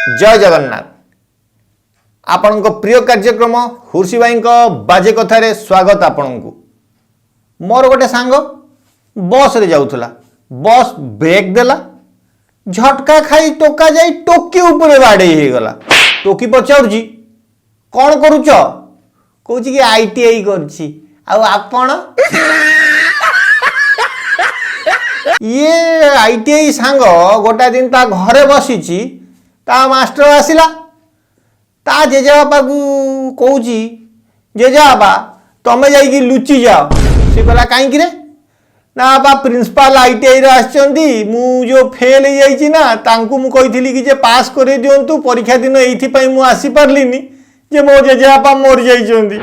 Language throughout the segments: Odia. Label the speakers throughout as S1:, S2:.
S1: ଜୟ ଜଗନ୍ନାଥ। ଆପଣଙ୍କ ପ୍ରିୟ କାର୍ଯ୍ୟକ୍ରମ ହୁର୍ସି ଭାଇଙ୍କ ବାଜେ କଥାରେ ସ୍ୱାଗତ ଆପଣଙ୍କୁ। ମୋର ଗୋଟେ ସାଙ୍ଗ ବସ୍ରେ ଯାଉଥିଲା, ବସ୍ ବ୍ରେକ୍ ଦେଲା, ଝଟକା ଖାଇ ଟୋକା ଯାଇ ଟୋକି ଉପରେ ବାଡ଼େଇ ହେଇଗଲା। ଟୋକି ପଚାରୁଛି, କ'ଣ କରୁଛ? କହୁଛି କି ଆଇଟିଆଇ କରୁଛି, ଆଉ ଆପଣ? ଇଏ ଆଇଟିଆଇ ସାଙ୍ଗ ଗୋଟା ଦିନ ତା ଘରେ ବସିଛି, ତା ମାଷ୍ଟର ଆସିଲା। ତା ଜେଜେବାପାକୁ କହୁଛି, ଜେଜେବାପା, ତମେ ଯାଇକି ଲୁଚି ଯାଅ। ସେ କହିଲା, କାହିଁକି ରେ? ନା ବାପା, ପ୍ରିନ୍ସିପାଲ ଆଇଟିଆଇରେ ଆସିଛନ୍ତି, ମୁଁ ଯେଉଁ ଫେଲ୍ ହେଇଯାଇଛି ନା, ତାଙ୍କୁ ମୁଁ କହିଥିଲି କି ଯେ ପାସ୍ କରେଇ ଦିଅନ୍ତୁ ପରୀକ୍ଷା ଦିନ। ଏଇଥିପାଇଁ ମୁଁ ଆସିପାରିଲିନି ଯେ ମୋ ଜେଜେବାପା ମରିଯାଇଛନ୍ତି।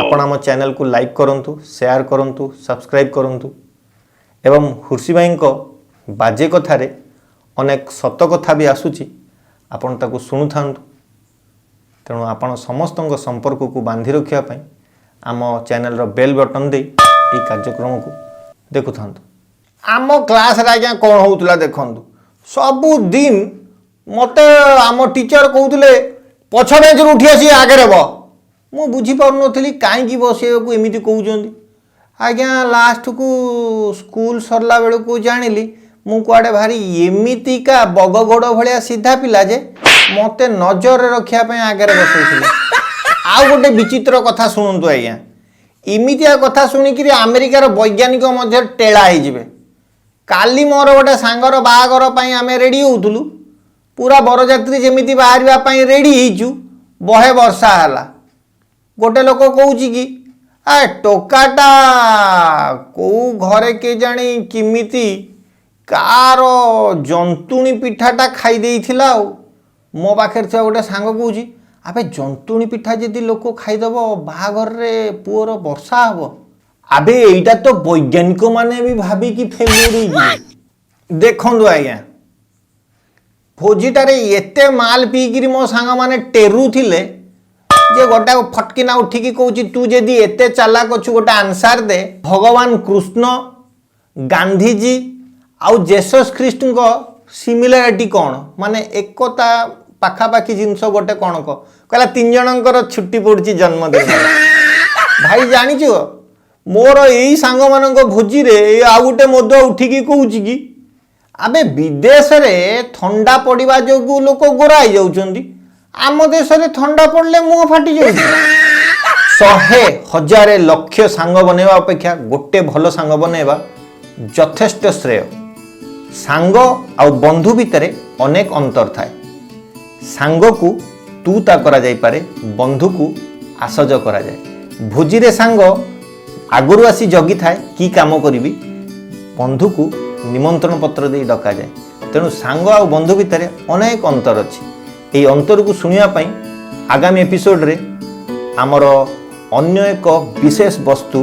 S1: ଆପଣ ଆମ ଚ୍ୟାନେଲକୁ ଲାଇକ୍ କରନ୍ତୁ, ସେୟାର କରନ୍ତୁ, ସବସ୍କ୍ରାଇବ୍ କରନ୍ତୁ ଏବଂ ହୁର୍ସି ଭାଇଙ୍କ ବାଜେ କଥାରେ ଅନେକ ସତ କଥା ବି ଆସୁଛି, ଆପଣ ତାକୁ ଶୁଣୁଥାନ୍ତୁ। ତେଣୁ ଆପଣ ସମସ୍ତଙ୍କ ସମ୍ପର୍କକୁ ବାନ୍ଧି ରଖିବା ପାଇଁ ଆମ ଚ୍ୟାନେଲର ବେଲ୍ ବଟନ୍ ଦେଇ ଏହି କାର୍ଯ୍ୟକ୍ରମକୁ ଦେଖୁଥାନ୍ତୁ। ଆମ କ୍ଲାସ୍ରେ ଆଜ୍ଞା କ'ଣ ହେଉଥିଲା ଦେଖନ୍ତୁ। ସବୁଦିନ ମୋତେ ଆମ ଟିଚର କହୁଥିଲେ, ପଛ ବେଞ୍ଚରୁ ଉଠି ଆସି ଆଗରେ ବ। ମୁଁ ବୁଝିପାରୁନଥିଲି କାହିଁକି ବସେଇବାକୁ ଏମିତି କହୁଛନ୍ତି। ଆଜ୍ଞା, ଲାଷ୍ଟକୁ ସ୍କୁଲ ସରିଲା ବେଳକୁ ଜାଣିଲି, ମୁଁ କୁଆଡ଼େ ଭାରି ଏମିତିକା ବଗ ଗୋଡ଼ ଭଳିଆ ସିଧା ପିଲା ଯେ ମୋତେ ନଜରରେ ରଖିବା ପାଇଁ ଆଗରେ ବସେଇଥିଲେ। ଆଉ ଗୋଟେ ବିଚିତ୍ର କଥା ଶୁଣନ୍ତୁ ଆଜ୍ଞା। ଏମିତିଆ କଥା ଶୁଣିକିରି ଆମେରିକାର ବୈଜ୍ଞାନିକ ମଧ୍ୟ ଟେଳା ହେଇଯିବେ। କାଲି ମୋର ଗୋଟେ ସାଙ୍ଗର ବାହାଘର ପାଇଁ ଆମେ ରେଡ଼ି ହେଉଥିଲୁ। ପୁରା ବରଯାତ୍ରୀ ଯେମିତି ବାହାରିବା ପାଇଁ ରେଡ଼ି ହେଇଛୁ, ବହେ ବର୍ଷା ହେଲା। ଗୋଟେ ଲୋକ କହୁଛି କି ଆ ଟୋକାଟା କେଉଁ ଘରେ କେଜାଣି କେମିତି କାର ଜନ୍ତୁଣି ପିଠାଟା ଖାଇ ଦେଇଥିଲା। ଆଉ ମୋ ପାଖରେ ଥିବା ଗୋଟେ ସାଙ୍ଗ କହୁଛି, ଆବେ, ଜନ୍ତୁଣି ପିଠା ଯଦି ଲୋକ ଖାଇଦେବ, ବାହାଘରରେ ପୁଅର ବର୍ଷା ହେବ। ଆବେ, ଏଇଟା ତ ବୈଜ୍ଞାନିକ ମାନେ ବି ଭାବିକି ଫେଲୁଅର ହେଇଯିବେ। ଦେଖନ୍ତୁ ଆଜ୍ଞା, ଭୋଜିଟାରେ ଏତେ ମାଲ ପିଇକିରି ମୋ ସାଙ୍ଗମାନେ ଟେରୁଥିଲେ ଯେ ଗୋଟାକ ଫଟକିନା ଉଠିକି କହୁଛି, ତୁ ଯଦି ଏତେ ଚାଲାକ ଅଛୁ, ଗୋଟେ ଆନ୍ସାର ଦେ, ଭଗବାନ କୃଷ୍ଣ, ଗାନ୍ଧିଜୀ ଆଉ ଜେସସ୍ ଖ୍ରୀଷ୍ଟଙ୍କ ସିମିଲାରିଟି କ'ଣ? ମାନେ ଏକତା ପାଖାପାଖି ଜିନିଷ ଗୋଟେ କ'ଣ କହ। କହିଲା, ତିନି ଜଣଙ୍କର ଛୁଟି ପଡ଼ୁଛି ଜନ୍ମଦିନ। ଭାଇ, ଜାଣିଛୁ, ମୋର ଏଇ ସାଙ୍ଗମାନଙ୍କ ଭୋଜିରେ ଏଇ ଆଉ ଗୋଟେ ମଦ ଉଠିକି କହୁଛି କି ଆବେ, ବିଦେଶରେ ଥଣ୍ଡା ପଡ଼ିବା ଯୋଗୁଁ ଲୋକ ଗୋରା ହେଇଯାଉଛନ୍ତି, ଆମ ଦେଶରେ ଥଣ୍ଡା ପଡ଼ିଲେ ମୁହଁ ଫାଟି ଯାଉଛି। 100, 1000, ଲକ୍ଷ ସାଙ୍ଗ ବନେଇବା ଅପେକ୍ଷା ଗୋଟେ ଭଲ ସାଙ୍ଗ ବନେଇବା ଯଥେଷ୍ଟ ଶ୍ରେୟ। ସାଙ୍ଗ ଆଉ ବନ୍ଧୁ ଭିତରେ ଅନେକ ଅନ୍ତର ଥାଏ। ସାଙ୍ଗକୁ ତୁ ତା କରାଯାଇପାରେ, ବନ୍ଧୁକୁ ଆସଜ କରାଯାଏ। ଭୋଜିରେ ସାଙ୍ଗ ଆଗରୁ ଆସି ଜଗିଥାଏ କି କାମ କରିବି, ବନ୍ଧୁକୁ ନିମନ୍ତ୍ରଣ ପତ୍ର ଦେଇ ଡକାଯାଏ। ତେଣୁ ସାଙ୍ଗ ଆଉ ବନ୍ଧୁ ଭିତରେ ଅନେକ ଅନ୍ତର ଅଛି। ଏହି ଅନ୍ତରକୁ ଶୁଣିବା ପାଇଁ ଆଗାମୀ ଏପିସୋଡ଼ରେ ଆମର ଅନ୍ୟ ଏକ ବିଶେଷ ବସ୍ତୁ।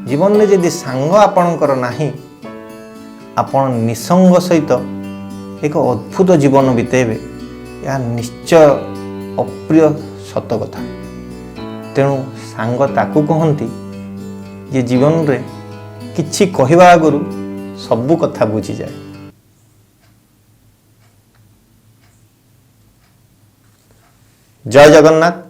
S1: ଜୀବନରେ ଯଦି ସାଙ୍ଗ ଆପଣଙ୍କର ନାହିଁ, ଆପଣ ନିସଙ୍ଗ ସହିତ ଏକ ଅଦ୍ଭୁତ ଜୀବନ ବିତେଇବେ, ଏହା ନିଶ୍ଚୟ ଅପ୍ରିୟ ସତ କଥା। ତେଣୁ ସାଙ୍ଗ ତାକୁ କହନ୍ତି ଯେ ଜୀବନରେ କିଛି କହିବା ଆଗରୁ ସବୁ କଥା ବୁଝିଯାଏ। ଜୟ ଜଗନ୍ନାଥ।